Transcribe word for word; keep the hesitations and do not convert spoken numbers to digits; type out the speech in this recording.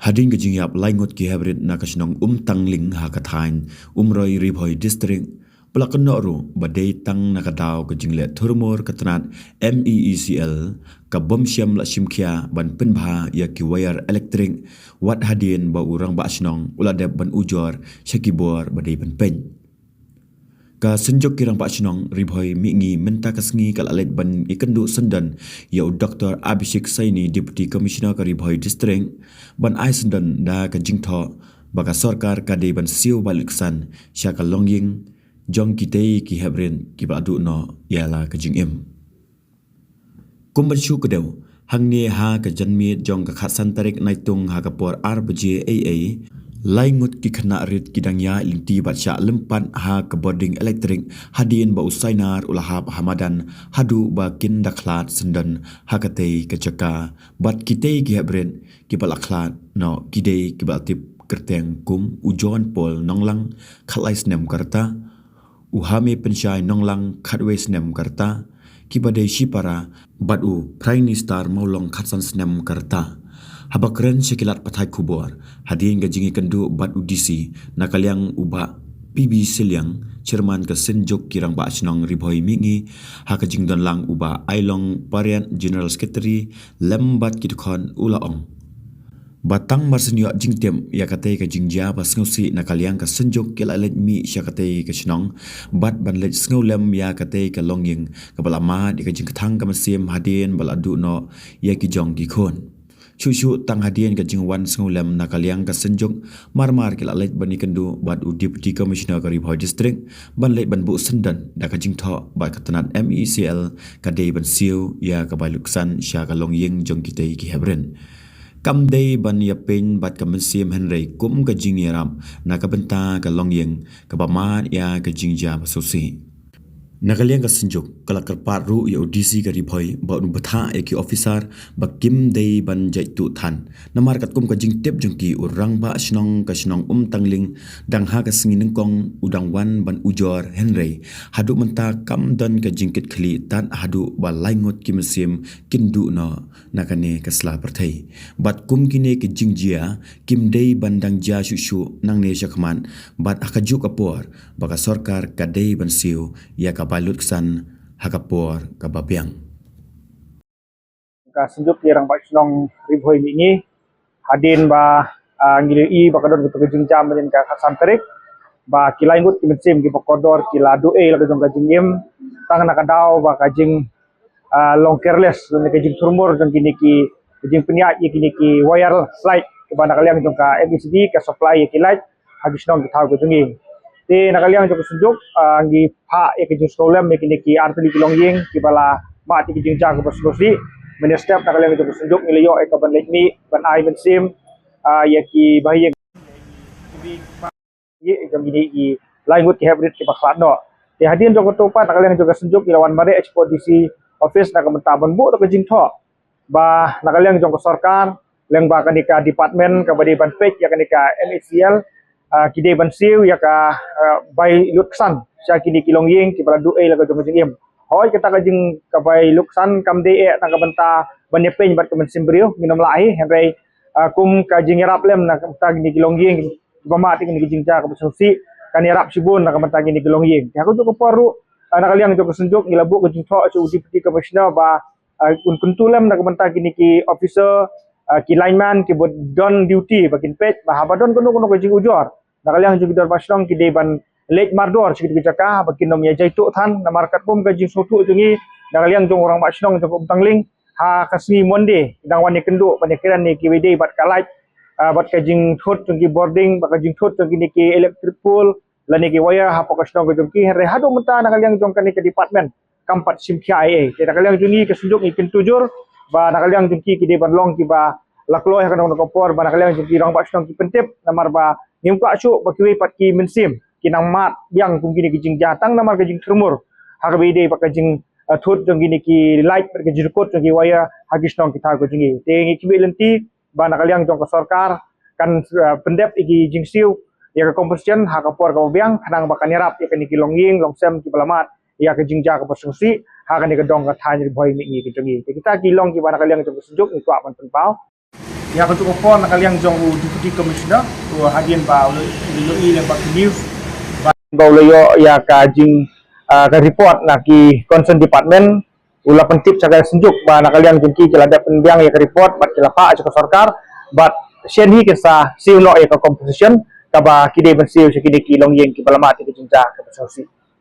Hadien ka jingïap lai ngut ki heprit na ka shnong Umtangling ha ka thaiñ Umroi, Ri Bhoi District, ba la kynnoh ruh ba dei tang na ka daw ka jingleh thurmur ka tnat M E E C L, ka bym shym la shim khia ban pynbha ïa ki wire elektrik, wat hadien ba u rangbah shnong u la dep ban ujor sha ki bor ba dei ban peit. Ka Synjuk ki Rangbah Shnong Ri Bhoi Mihngi mynta ka sngi ka la leit ban ïakynduh syndon ïa u Doktor Abhishek Saini, Deputy Commissioner ka Ri Bhoi District, ban ai syndon da ka jingthoh ba ka sorkar ka dei ban siew bai lut ksan sha ka longïing jong kitei ki heprit kiba la duh noh ïa la ka jingim. Kum ban shu kdew, hangne ha ka janmiet jong ka khatsan tarik Naitung ha ka por ar baje eiei, lai ngut ki khynnah rit ki dang ïaid lynti bad shah lympat ha ka bording elektrik hadien ba u sainar u la hap ha madan, haduh ba kin da khlad syndon ha katei ka jaka. Bad kitei ki heprit kiba la khlad noh ki dei kiba la tip kyrteng kum u John Paul Nonglang, khatlai snem ka rta, u Hame Pynshai Nonglang, khatwei snem ka rta, kiba dei shipara, bad u Prime Minister Mawlong, khatsan snem ka rta. Haba kren sha ki lad pathai khubor hadien ka jingïakynduh bad u D C, na ka liang u Bah P B Sylliang, Chairman ka Synjuk ki Rangbah Shnong Ri Bhoi Mihngi, ha ka jingdon lang u Bah Ailong Pariat, General Secretary, lem bad ki dkhot, u la ong ba tang mar shen ïoh jingtip ïa katei ka jingjia ba sngewsih, na ka liang ka Synjuk ki la leit mih sha katei ka shnong bad ban leit sngewlem ïa katei ka longïing kaba la mad ïa ka jingkthang ka mynsiem hadien ba la duh noh ïa ki jong ki khun. Shuh shuh tang hadien ka jingwan sngewlem, na ka liang ka Synjuk mar mar ki la leit ban ïakynduh bad u Deputy Commissioner ka Ri Bhoi District ban leit ban buh syndon da ka jingthoh ba ka tnat M E E C L ka dei ban siew ïa ka bai lut ksan sha ka longïing jong kitei ki heprit. Kam dei ban ïapeiñ bad ka mynsiem, hynrei kum ka jingïarap na ka bynta ka longïing kaba mad ïa ka jingjia ba sngewsih. Na ka liang ka Synjuk ka la kyrpad ruh ïa u D C ka Ri Bhoi ba un bthah ïa ki officer ba kim dei ban jaituh than, namar katkum ka jingtip jong ki, u rangbah shnong ka shnong Umtangling dang ha ka sngi nyngkong u dang wan ban ujor, hynrei haduh mynta kam don ka jingkitkhlieh tad haduh ba lai ngut ki mynsiem kin duh noh na kane ka sla pyrthei. Bad kum kine ki jingjia kim dei ban dang jia shuh shuh nangne sha khmat, bad ha kajuh ka por ba ka sorkar ka dei ban siew ïa ka bai lut ksan ha ka por kaba biang. Ka Synjuk ki Rangbah Shnong Ri Bhoi Mihngi, hadien ba, ah, ngi la ïohi ba ka don kato ka jingjia mynhynnin ka khatsan tarik, ba ki lai ngut ki mynsiem kiba kordor ki la duh ei la ka jong ka jingim, tang na ka daw ba ka jing, ah, long careless, lane ka jingthurmur jong kine ki, ka jingpynïaid ïa kine ki wire light kiba na ka liang jong ka M E C D ka supply ïa ki light ha ki shnong ki thaw ka jong ngi. Te na ka liang jong ka Synjuk, ah, ngi phah ïa ka jingsngewlem ïa kine ki artylli ki longïing kiba la mad ïa ki jingjia kaba sngewsih. Mynne step na ka liang jong ka Synjuk ngi la ïoh ïa ka ban leit mih ban ai mynsiem, ah, ïa ki bahaïing, ïa jong kine ki lai ngut ki heprit kiba khlad noh. Te hadien jong kato pat na ka liang jong ka Synjuk ngi la wan mareh sha ka D C office na ka bynta ban buh da ka jingthoh ba na ka liang jong ka sorkar, lyngba kane ka department kaba dei ban peit ïa kane ka M E E C L, ah, ki dei ban siew ïa ka, ah, bai lut ksan sha kine ki longïing kiba la duh ei la ka jong ka jingim. Hooid, kata ka jing ka bai lut ksan kam dei eh na ka bynta ban ïapeiñ bad ka mynsiem briew, ngin ym lah hi, hynrei, ah, kum ka jingïarap lem na ka bynta kine ki longïing kiba mad ïa kine ki jingjia kaba sngewsih, kan ïarap shibun na ka bynta kine ki longïing. Te ha kajuh ka por ruh, ah, na ka liang jong ka Synjuk ngi la buh ka jingthoh sha u Deputy Commissioner ba, ah, un kyntu lem na ka bynta kine ki officer, ah, ki lineman kiba don duty ba kin peit ba haba don kano kano ka jingujor na ka liang jong ki dorbar shnong ki dei ban leit mardor sha kito ki jaka ba kin ym ïa jaituh than, namar katkum ka jingsngewthuh jong ngi na ka liang jong u rangbah shnong jong ka Umtangling, ha ka sngi Monday ki dang wan ïakynduh ban ïakren ïa kiba ïadei bad ka light, ah, bad ka jingthut jong ki bording, bad ka jingthut jong kine ki electric pole lane ki wire hapoh ka shnong ka jong ki, hynrei haduh mynta na ka liang jong kane ka department kam pat shim khia ei ei. Te na ka liang jong ngi ka Synjuk ngi kyntu jur ba na ka liang jong ki ki dei ban long kiba la kloi ha kano kano ka por, ba na ka liang jong ki rangbah shnong ki pyntip, namar ba ngim kwah shuh ba kiwei pat ki mynsiem ki nang mad biang kum kine ki jingjia tang namar ka jingthurmur ha kaba ïadei bad ka jing, ah, thut jong kine ki light bad ka jingkut jong ki wire ha ki shnong ki thaw ka jong ngi. Te ngi khmih lynti ba na ka liang jong ka sorkar kan, ah, pyndep ïa ki jingsiew ïa ka compensation ha ka por kaba biang, khnang ba kan ïarap ïa kine ki longïing longsem kiba la mad ïa ka jingjia kaba sngewsih ha kane ka dong ka thaiñ Ri Bhoi Mihngi ka jong ngi. Te kita ki long kiba na ka liang jong ka Synjuk ngi kwah ban pynpaw. Ïa katu ka por na ka liang jong u Deputy Commissioner, u hadien ba u la ïohi lyngba ki news ba u la ïoh ïa ka jing, ah, ka report na ki concern department, u la pyntip sha ka synjuk ba na ka liang jong ki ki la dep pynbiang ïa ka report bad ki la phah sha ka sorkar, bad shen hi kin sa siew noh ïa ka compensation kaba ki dei ban siew sha kine ki longïing kiba la mad ïa ka jingjia kaba sngewsih.